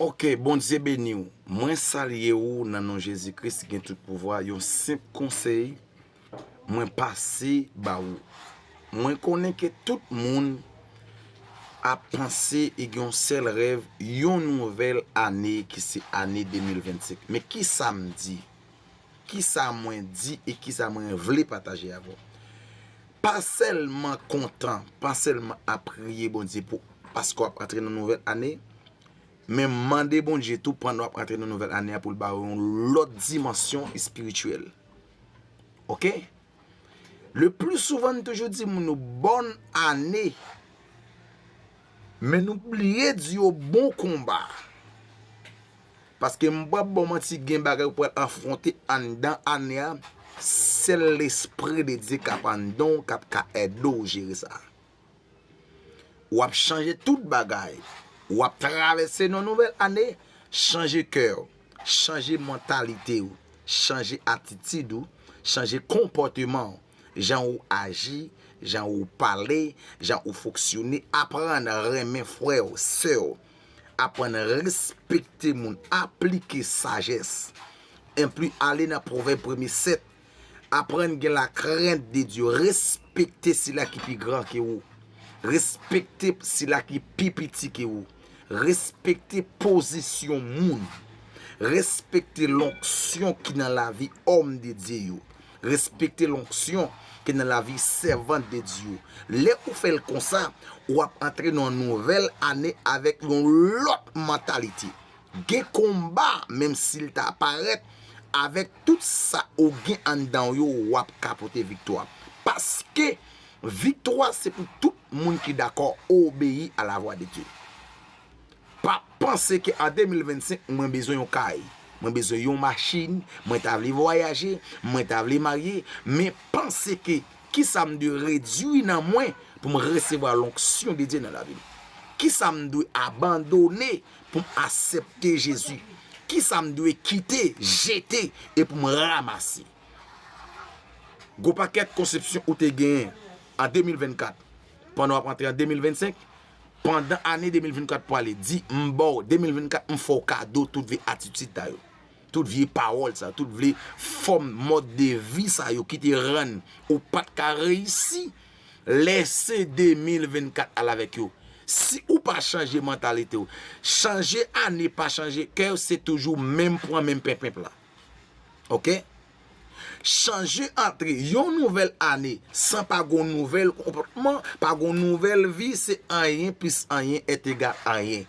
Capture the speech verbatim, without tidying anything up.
Ok, Bondye beni w. Mwen salye w nan non Jezi Kris ki gen tout pouvwa. Yon senp konsèy mwen pase ba ou. Mwen konnen ke tout moun ap panse e gen yon sèl rèv, yon nouvèl ane ki se ane de mil vennsenk. Men kisa m di? Kisa mwen di e kisa mwen vle pataje avè w? Pa sèlman kontan, pa sèlman ap priye Bondye pou, paske w ap antre nan nouvèl ane, men mande Bondye tou pandan w ap antre nan nouvèl ane a pou l ba w yon lòt dimansyon espirityèl. Ok? Le pli souvan, m toujou di moun nou bòn ane, men nou bliye di yo bon konba. Paske m p ap ba w manti, gen bagay ou pral afwonte anndan ane a, sèl Lespri de Dye k ap anndan w, k ap ka ede w jere sa. W ap chanje tout bagay. W ap travèse nan nouvèl ane, chanje kè w, chanje mantalite w, chanje atitid ou, chanje konpòteman w, jan ou aji, jan ou pale, jan ou fonksyone, aprann renmen frè w, sè w, aprann respekte moun, aplike sajès. Enpli ale nan Pwovèb premye sèt, aprann gen lakrent de Dye, respekte sila ki pi gran ke ou, respekte sila ki pi piti ke ou, respekte pozisyon moun, respekte lonksyon ki nan lavi òm de Dye yo, respekte lonksyon ki nan lavi sèvant de Dye yo. Lè ou fè l konsa, w ap antre nan yon nouvèl ane avèk yon lòt mantalite. Gen konba, menm si l ta parèt, avèk tout sa ou gen anndan w yo, w ap ka pote viktwa. Paske viktwa se pou tout moun ki dakò obeyi a la vwa de Dye. Pa panse ke an de mil vennsenk, mwen bezwen yon kay, mwen bezwen yon machin, mwen ta vle vwayaje, mwen ta vle marye, men panse ke kisa m dwe redwi nan mwen pou m resevwa lonksyon de Dye nan lavi m? Kisa m dwe abandone pou m aksepte Jezi? Kisa m dwe kite, jete, e pou m ramase? Gwo pakèt konsepsyon ou te genyen an de mil vennkat, pandan w ap antre an de mil vennsenk, pandan ane de mil vennkat pwale, di, m ba w, de mil vennkat, m fè w kado tout vye atitid sa yo, tout vye pawòl sa, tout vye fòm, mòd de vi sa yo ki te rann ou pa t ka reyisi. Lèse de mil vennkat al avèk yo. Si ou pa chanje mantalite w, chanje ane pa chanje kè w, se toujou menm pran menm penpenp la. Ok? Chanje antre yon nouvèl ane san pa gon nouvèl konpòtman, pa gon nouvèl vi, se anyen plis anyen est égal anyen.